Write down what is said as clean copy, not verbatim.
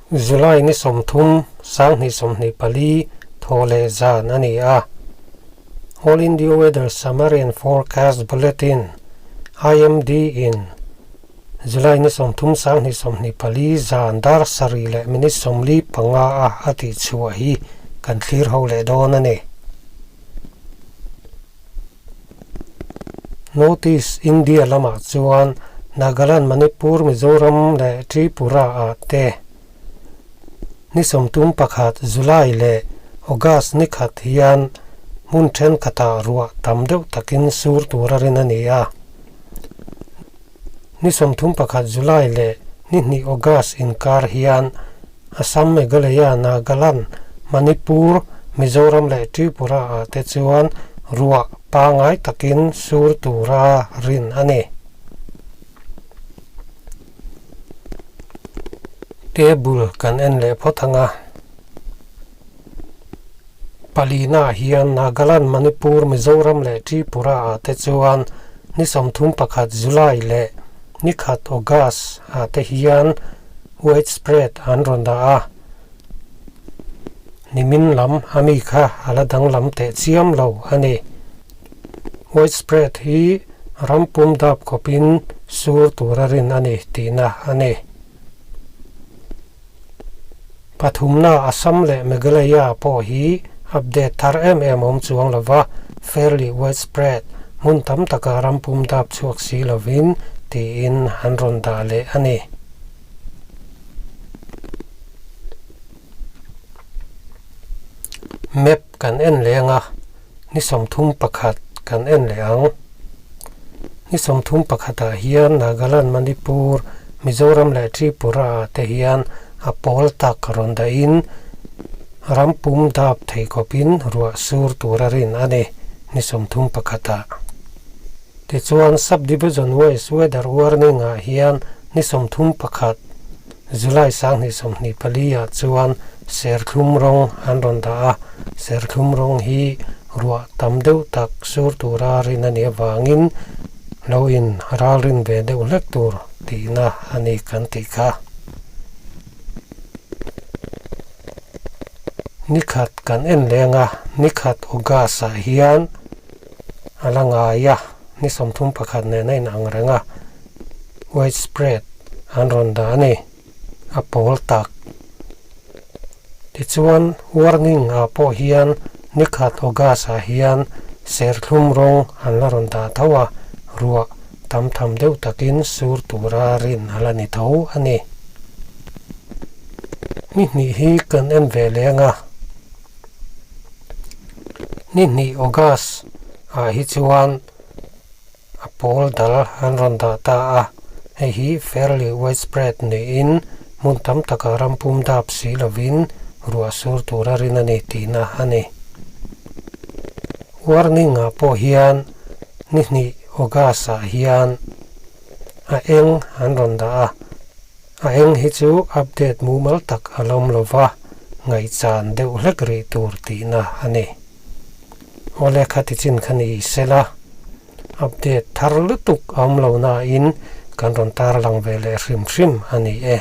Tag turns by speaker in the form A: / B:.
A: July ni 30, 2024 thaw leh zan a ni a. All India Weather Summary and Forecast Bulletin, IMD, in July ni 30, 2024 zan dar sarih leh minute 45 a a tihchhuah hi kan thlir ho leh dawn a ni. Northeast India lamah chuan Nagaland, Manipur, Mizoram leh Tripura ah te ni 31 July leh August ni khat hian hmun thenkhatah ruah tam deuh takin sur tur a rin a ni a. Ni 31 July leh ni hnih August inkar hian Assam, Meghalaya, Nagaland, Manipur, Mizoram leh Tripura ah te chuan ruah pangngai takin sur tura rin a ni. Table kan en leh phawt ang a. Palina hian Nagaland, Manipur, Mizoram leh Tripura ah te chuan ni 31 July leh ni khat August ah te hian Widespread an rawn dah a, nimin lam a mi kha a la danglam teh chiam lo a ni. Widespread hi ram pum dap khawpin sur tur a rin a ni tihna a ni. Pathumna Assam leh Meghalaya pawh hi update thar em em awm chuang lova, fairly widespread, hmun tam taka ram pum dap chhuak si lovin tiin an rawn dah leh a ni. Map kan en leh ang a, ni 31 kan en leh ang. Ni 31 ah hian Nagaland, Manipur, Mizoram leh Tripura ah te hian a pawl tak rawn dahin ram pum dap thei khawpin ruah sur tur a rin a ni, ni 31 ah. Tichuan Sub-Division Wise Weather Warning ah hian ni 31 July 2024 ah chuan serthlum rawng an rawn dah a, serthlum rawng hi ruah tam deuh tak sur tura rin a nih avangin lo in ralrin ve deuh hlek tur tihna a ni kan tih kha. Ni khat kan en leng a, ni khat August ah hian a la ngai a, ni 31 nen a inang reng a, widespread an rawn dah a ni, a pawl tak. Tichuan warning ah pawh hian ni khat August ah hian serthlum rawng an la rawn dah tho a, ruah tam tham deuh takin sur tura rin a la ni tho a ni. Ni hnih hi kan en ve leng a, ni hnih August ah hi chuan a pawl dal an rawn dah ta a, hei hi fairly widespread niin hmun tam takah ram pum dap si lovin ruah sur tur a rin a ni tihna a ni. Warning ah pawh hian ni hnih August ah hian a eng an rawn dah a, a eng hi chu update mumal tak a la awm lova ngaihchan deuh hlek rih tur tihna a ni. Awle kha ti chin kha ni sela, update thar lutuk a awm lo nain kan rawn tarlang ve leh hrim hrim a ni e.